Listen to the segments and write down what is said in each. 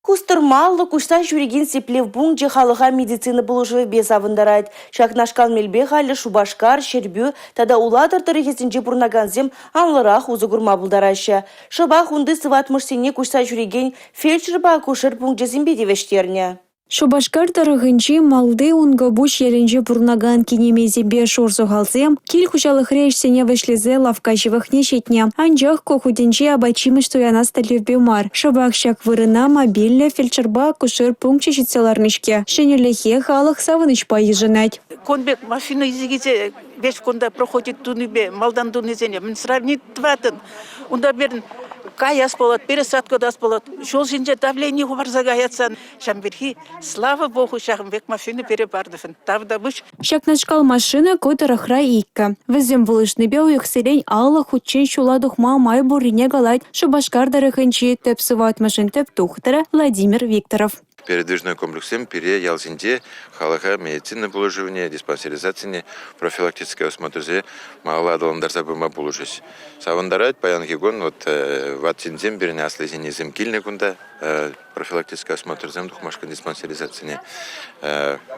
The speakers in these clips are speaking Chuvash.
Кустӑрмаллӑ куҫса ҫӳрекен сиплев пункчӗ халӑха медицина пулӑшӑвӗпе савӑнтарать. Ҫакнашкал мелпе халӗ Шупашкар, Ҫӗрпӳ тата Улатӑр тӑрӑхӗсенче пурӑнакансем анлӑрах усӑ курма пултараҫҫӗ. Шӑпах унти сыватмӑшсене куҫса ҫӳрекен фельдшерпа акушер пункчӗсемпе тивӗҫтернӗ. Шупашкар тӑрӑхӗнчи Малти Ункӑпуҫ ялӗнче пурӑнакан кинемейсемпе шур сухалсем кил хуҫалӑхри ӗҫсене вӗҫлесе лавкка ҫывӑхне ҫитнӗ. Анчах ку хутӗнче апат-ҫимӗҫ туянас тӗллевпе мар. Шӑпах ҫак вырӑна мобильлӗ фельдшерпа акушер пункчӗ ҫитсе ларнӑ-ҫке. Ҫӗнӗлӗхе халӑх савӑнӑҫпа йышӑнать. Кун пек машина илсе килсе веҫ кунта проходит тунипе малтан тунисене мӗн сравнить тӑватӑн. Унта пирӗн каяс пулать, пересадка тӑвас пулать. Ҫул ҫинче давлени хӑпарса каять сан. Ҫавӑн пирки, слава богу, ҫакӑн пек машина пире панӑшӑн тавтапуҫ. Ҫакнашкал машина ку тӑрӑхра иккӗ. Вӗсем пулӑшнипе уйӑхсерен 50 хутчен ҫула тухма май пуррине калать Шупашкар тӑрӑхӗнчи тӗп сыватмӑшӗн тӗп тухтӑрӗ Владимир Викторов. Передвижной комплекссем пире ялсенче халӑха медицина пулӑшӑвне, диспансеризацине, профилактическое осмотрсене малалла аталантарса пыма пулӑшӗҫ. Савӑнтарать паянхи кун вот ват ҫынсем пирӗн аслӑ ҫыннисем килнӗ кунта профилактический осмотрсем тухмашкӑн диспансеризацине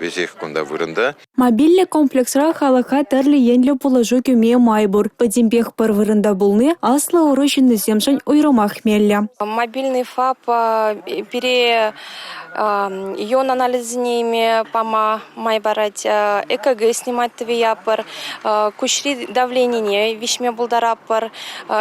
веҫех кунта вырӑнта. Мобильлӗ комплексра халӑха тӗрлӗ енлӗ пулӑшу кӳме май пур. Пӗтӗмпех пӗр вырӑнта пулни аслӑ ӑру ҫыннисемшӗн уйрӑмах меллӗ. Мобильный ФАП пире юн анализне илме пама май парать, ЭКГ снимать тӑвеяпӑр, куҫри давленине виҫме пултаратпӑр,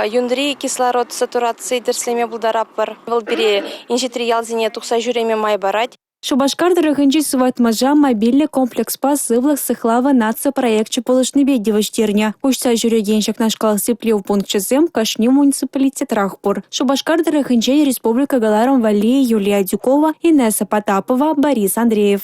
юнри кислород сатураци тӗрӗслеме пултаратпӑр. Вӑл пире инҫетри ялсене тухса ҫӳреме май парать. Шупашкар тӑрӑхӗнчи сыватмӑша мобильлӗ комплекспа «Сывлӑх сыхлавӗ» наци проекчӗ пулӑшнипе тивӗҫтернӗ. Куҫса ҫӳрекен ҫакнашкал сиплев пункчӗсем кашни муниципалитетрах пур. Шупашкар тӑрӑхӗнчен республика кӑларӑм валли Юлия Адюкова, Инесса Потапова, Борис Андреев.